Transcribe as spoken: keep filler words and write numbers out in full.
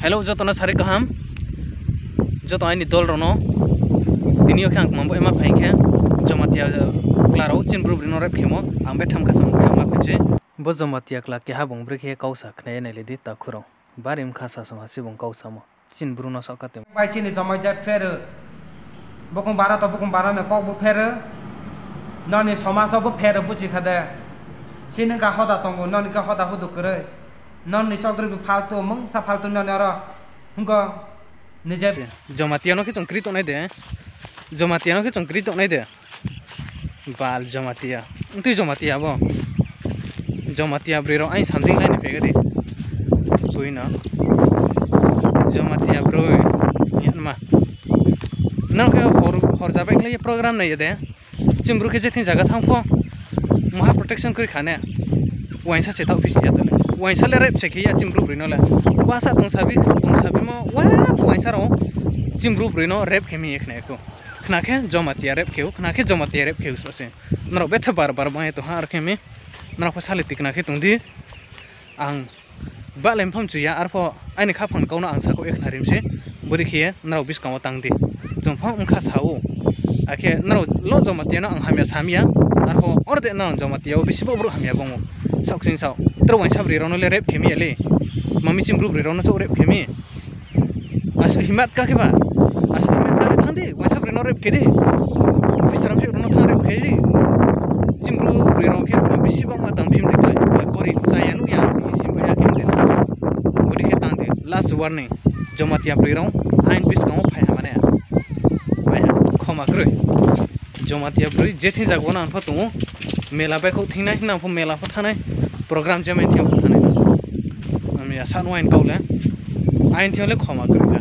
Hello, joto no sari kaham. Joto aini dol rao no. Tini yo khe ang kmang bo ema phai khe, Jamatia kla rao chini bru broi no rape khemo ang betha kha samung khe ma phai se. Bo Jamatia kla keha bung brekhe kau sa khna ye nailai di takhu rao. Bari mkha sa song ha se bung kau samo. Chini bru no saoh kate. Bai chini Jamatia pher, bukung bara to bukung bara ni kau bo pher, nini somaj wo bo pher buchi kha de. Chini kha hoda tongo, nini khe hoda hudu kwrwi. Nini chokdri bi phaltu, mungsa phaltu nini aro. Hwnkhe nije Jamatia no khe chung kri tongnai de. Jamatia no khe chung kri tongnai de. Bal Jamatia. Ntui Jamatia bo. Jamatia broi rao aini something lai ni pega di. Bui no. Jamatia broi. Nang khe hor, hor jabai khlai ye program nai ya de. Chini bru khe je thing zaga thanng pho, maha protection kri kha ne. Uaingsa se taoh bisi ya tong le. Uaingsa le rape se khe ya chini bru broi no le. Basa tongsabi, tongsabimo, wa uaingsa rao chini bru broi no rape khe mi ye khna ya khou. Khna khe Jamatia rape khe ou, khna khe Jamatia rape khe ou so se. Nrao betha bar bar bang ye tong ha ar khe mi. Nrao pho sale tikna khe tong di. Ang bahlai mphang chu ya, arpho aini khaphang kau no ang sakhouh ye khna rim se, bodei khe ye nrao buskang wo tang di. Chung pho mkha sa ou. Akhe nrao lo Jamatia no ang hamya sa mi ya, arpho orde nrao Jamatia wo bisi bo brouh hamya bang ou. Saoh kching saoh. Tre uaingsa broi rao no le rape khe mi ya le. Mami chini bru broi rao no chouh rape khe mi. Asuh himmat ka khe ba. Asuh himmat ka khe thanng di, uaingsa broi no rape khe di. Officer rao no thanng rape khe di. Chini bru broi rao khe bisi bangma tang phim di klái. Gorib chaya nuh ya, isi ba ya khe di. Bodei khe tang di, last warning. Jamatia broi rao, aini buskang wo phai ha mane. Phai ha, khoma kroi. Jamatia broi je thing zaga wo nang pho tong ou. Mela baihkhouh thing nai, nang pho mela pho thanng nai. Program je mai thing pho thanng nai. Ami ya sa no aini kau le. Aini thing yo le khoma kroi kha.